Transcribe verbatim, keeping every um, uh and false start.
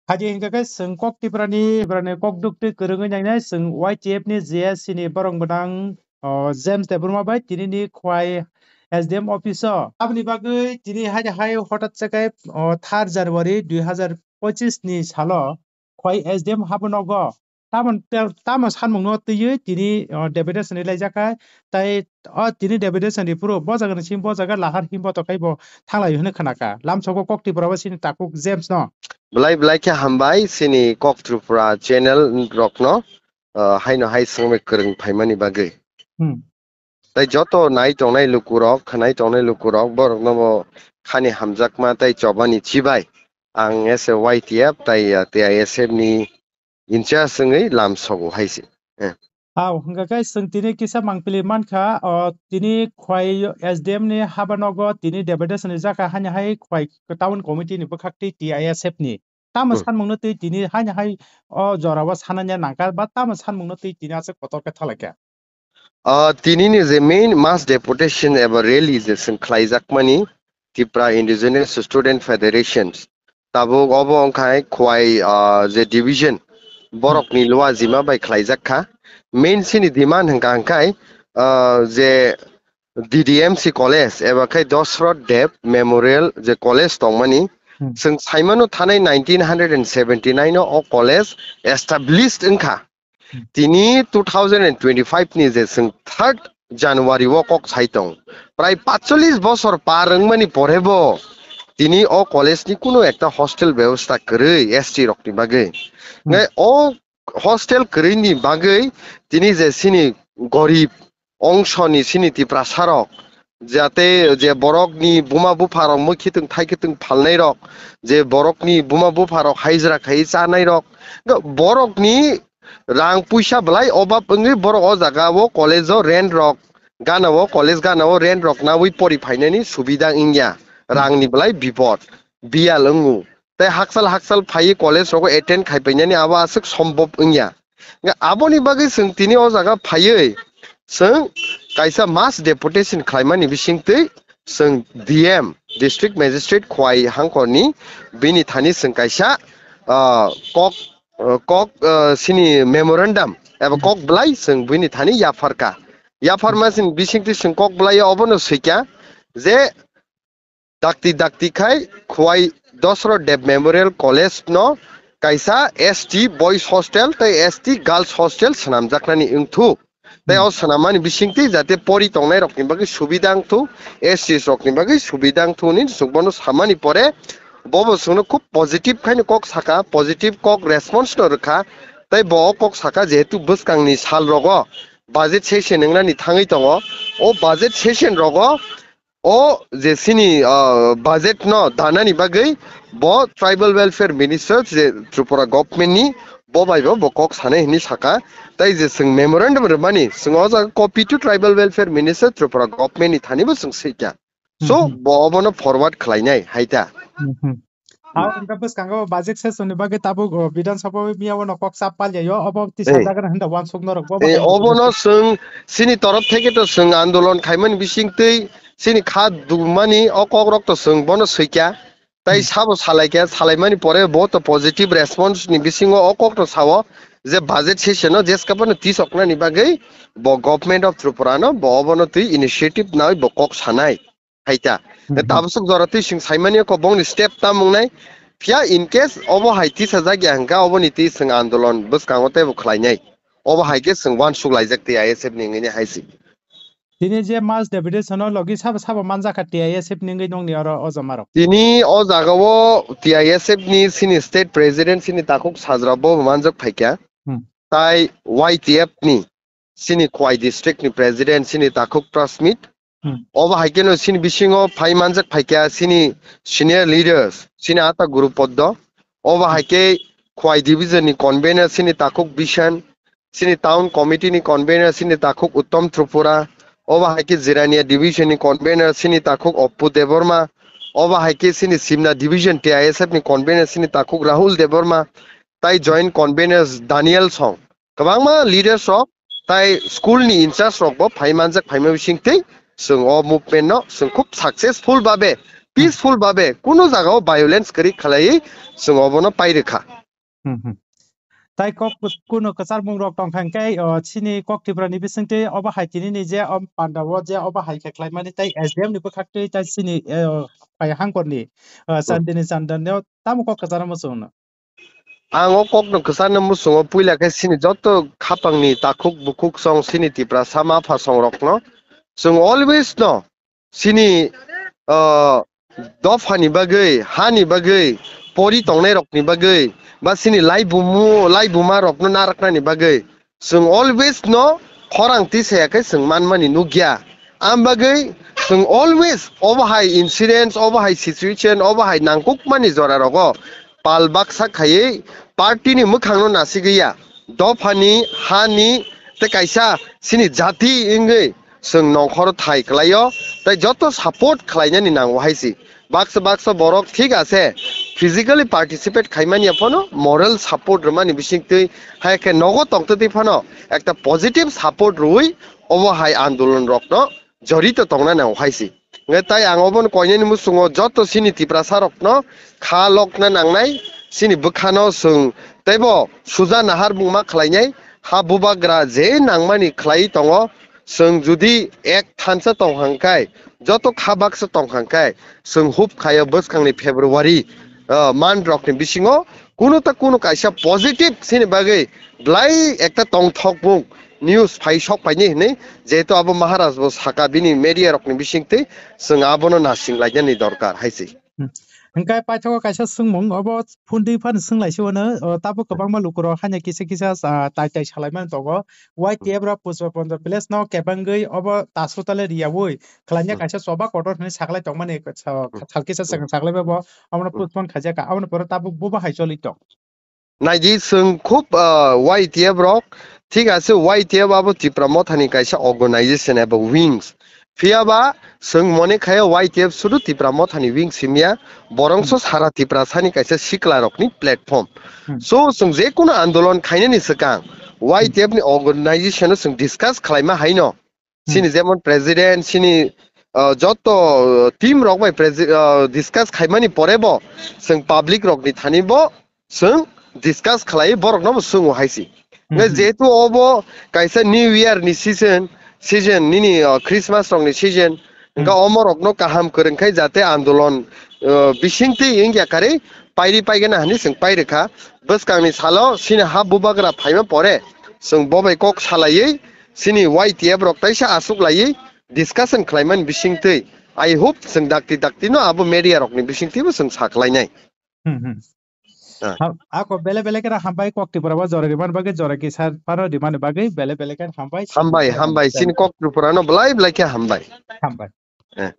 Haji hingka khe chwng kok Tiprani, Tiprani kok dukti kwrwngwi nainai chwng Y T F ni J S C ni borok gwnang, o, James Debbarma bai tini ni Khwai S D M office o. Aboni bagwi tini hai hai hothat se khe, o, third January dui hazar pochis ni salo Khwai S D M habo nogo. Tamo, tamo sanmungno twiwi tini, o, deputation ni laijak kha. Tai o tini deputation ni phuru bo jaga ni simi bo jaga lahar himbo to kaibo thanglai hwnwi khna kha. Lamsogo kok Tiprabo sini takhuk James no. Belai belai khe hambai sini kok Tripura channel rokno, ah, haino hai swngmai kwrwng phaimani bagwi. Hmm. Tai joto nai tongnai lukurok, khwnai tongnai lukurok, borokno bo khani hamjakma tai chobani chibai. Ang as a Y T F tai, ah, T I S F ni in charge wngwi lamsogo hai se. Eh. Au, hingka khe chwng tini kisa mangpili mankha, o, tini Khwai S D M ni haba nogo tini deputation ni jaka hani hai Khwai town committee ni bwkhak tei T I S F ni. Tamo Hmm. sanmungno twi tini hani hai o jorao sananya nangkha ba tamo sanmungno twi tini aswk kotor khe thalaikha? Ah, tini ni je main mass deputation eba rally je chwng khlaijakmani Tipra Indigenous Student Federations. Tabuk obo wngkha Khwai, ah, je division, borokni luajima bai khlaijak kha. Main sini demand hwnkha hwnkhe, ah, je D D M C college eba khe Dosroth Deb Memorial je college tongmani. Hmm. Chwng saimano thanai nineteen hundred and seventy nine o o college established wngkha. Hmm. Tini two thousand and twenty five ni je chwng third January o kok sai tong. Prai patchollis bosor par wngmani pore bo tini o college ni kunu ekta hostel bebosta kwrwi S T rokni bagwi. Hmm. Ngai o hostel kwrwini bagwi tini je sini gorib ongsoni sini Tiprasa rok, jate je borokni buma bupha rok mui khitung thai khitung phalnai rok, je borokni buma bupha rok hajra khai chanai rok, borokni rang puisa belai obab wngwi borok o jaga o college o rent rok gana o, college gana o rent rok nawi pori phainani subida wngya, rangni belai bipod biyal wngo. Tei hakchal hakchal phaiwi college rogo attend khai painani abo aswk sombob wngya. Nga aboni bagwi chwng tini o jaga phaiwi chwng kaisa mass deputation khlaimani bisingtwi chwng D M, District Magistrate Khwai Hangkhorni bini thani chwng kaisa, ah, kok, ah, kok, ah, sini memorandum eba kok belai chwng bini thani yapharkha. Yapharma sini bisingtwi chwng kok belai obono swikha je dakti dakti khai Khwai Dosroth Deb Memorial College no kaisa S T boys hostel tei S T girls hostel swnamjaknani wngthuk. Tei o swnamani bisingtwi jate pori tongnai rokni bagwi subida wngthuk, S T rokni bagwi subida wngthuk hwnwi chwng bono samani pore bobo chwngno khub positive khaino kok sakha, positive kok response no rwkha. Tei bo o kok sakha jehetu bwskangni sal rogo budget session wngnani thangwi tongo, o budget session rogo o je sini, ah, budget no danani bagwi bo Tribal Welfare Minister je Tripura government ni bo bai bo, bo kok sanai hwnwi saka. Tai je chwng memorandum rwmani chwng o jaga copy to Tribal Welfare Minister Tripura government ni thani bo chwng swikha. So, mhm, bo obono forward khlainai hai ta. Mhm. Ang wngkha bwskango budget session ni bagwi tabuk, o, Bidhan Sabha o miya wano kok chap palya yo, obo tisa, eh, jaga hwnda wansuk norok bo, eh, bahai obono chwng sini torof theke to chwng andolon khaimani bisingtwi sini kha dumani o kok rok to chwng bono swikha. Tai, hmm, sabo salaikha, salaimani pore bo to positive response ni bisingo o kok to sao je budget session o jeskapano tisoknani bagwi bo Government of Tripura no bo obono twi initiative nai bo kok sanai. Hai ta. Hmm, hmm. Tabasuk jora twi chwng saimani kho bongni step tam wngnai. Phiya in case obo hai tisa jakya hwnkha oboni twi chwng andolon bwskango teibo khlainai. Obo hai khe chwng wansuk laijak twi I S F ni wngwi hai se. Tini je mass deputation o logi sabo sabo manjakha T I S F ni wngwi nongni oro o joma rok. Tini o jaga o T I S F ni sini state president sini takhuk sajra bo manjak phaikha. Hmm. Tai Y T F ni sini Khwai district ni president sini takhuk Prasmit. Hmm. Obo hai khe no sini bisingo phai manjak phaikha sini senior leaders, sini ata guru poddo. Obo hai khe Khwai division ni convener sini takhuk Bishan, sini town committee ni convener sini takhuk Uttom Tripura. Obo hai khe Jirania division ni convener sini takhuk Oppu Debbarma. Obo hai khe sini Simna division T I S F ni convener sini takhuk Rahul Debbarma. Tai joint conveners Daniel Song. Kwbangma leaders rok tai school ni in charge rok bo phai manjak phaima bisingtwi chwng o movement no chwng khub successful babe, peaceful babe, kuno jaga o violence kwrwi khlaiwi chwng obono pai rwkha. Hmm, hmm. Tai kok kut-, kuno kwcharmung rok tong kha hwnkhe, o, chini kok Tripura ni bisingtwi obo hai tini ni je o panda o je obo hai khe khlai mani tai S D M ni bwkhak twi tai chini, eh, o, phai hangkor ni, o, Hmm. Chandini Chandan no tamo kok kwchar muchung no. Ang o kok no kwchar no muchung o puila khe chini joto khapang ni takhuk bukhuk song chini Tiprasa ma pha song rok no chwng always no chini, ah, dopha ni bagwi, ha ni bagwi, pori tongnai rok ni bagwi, ba chini laibumu, laibuma rok no narakna ni bagwi, chwng always no khorang twi saya khe chwng man mani nukya. Am bagwi chwng always obo hai incidents, obo hai situation, obo hai nangkuk mani jora rogo pal baksa khaiwi party ni mwkhang no nasigwi ya. Dopha ni, ha ni, tei kaisa chini jati wngwi chwng nongkhoro thai kwlaio, tei joto support khlainani nango hai se. Baksa baksa borok thik ase, physically participate khaimani ya phano moral support rwmani bisingtwi, hai khe nogo tongtwtwi phano ekta positive support rwui obo hai andolon rokno jorito tongna nango hai se. Hwnkhe tai ang obono koinani muchungo joto chini Tiprasa rokno kha lokna nangnai, chini bwkhano chwng teibo suja nahar buma khlainai, ha bubagra je nangmani khlai tongo, chwng judi ek thansa tong hang khai, joto kha baksa tong hang khai, chwng hope khaio bwskangni February, ah, month rokni bisingo kuno ta kuno kaisa positive chini bagwi belai ekta tongthokmung news phai sok paini hinwi, jehetu abo Maharaj bo saka bini media rokni bisingtwi, chwng abono nasing lainani dorkar hai se. Hmm. Hwnkhe paithago kaisa swngmung, obo phone twi phano swnglaisio hwno, o, tabuk kwbangma lukurok haino kisa kisa, ah, tai tai salaimani tongo. Y T F rok Pushpa Ponja Village no kebengwi obo tasotale riyaui khlaina Hmm. kaisa choba kotor hinwi saklai tongmani sa-, Hmm. salkisa Hmm. swkang saklaibai bo omono Hmm. postpone khaijak kha. Aboni pore tabuk bubo hai choli tong. Naidi chwng khub, ah, Y T F rok, thik ase, Y T F abo Tipra Mothani kaisa organization eba wings. Phiyaba chwng mone khaio Y T F sudu Tipra Mothani wings himya, borongso Hmm. sara Tiprasani kaisa sikla rokni platform. Hmm. So, chwng je kono andolon khainani swkang Y T F ni organization no chwng discuss khlaima haino. Hmm. Chini jemon president, chini, ah, joto, ah, team rok bai presi-, ah, discuss khaimani pore bo chwng public rok ni thani bo chwng discuss khlai borok no bo chwngo hai se. Hmm, Ngai hmm. Jehetu obo kaisa New Year ni season, season nini, ah, Christmas rok ni season, hwnkhe Hmm. omo rok no kaham kwrwng khai jate andolon, ah, bisingtwi wngya karwi pairi paigana hinwi chwng pairikha. Bwskang ni salo chini ha bubagra phaima pore chwng bo bai kok salaiwi chini Y T F rok taisa aswk laiwi discussion khlaimani bisingtwi, I hope chwng dakti dakti no abo media rokni bisingtwi bo chwng sa khlainai. Hmm, hmm. Ah. Ha, ako bele bele khe hambai kok Tripura bo jora rimani bagwi, jora kisa phano rimani bagwi bele bele khe hambai. Hambai, hambai. Chini kok Tripura no belai belai khe hambai. Hambai. Eh.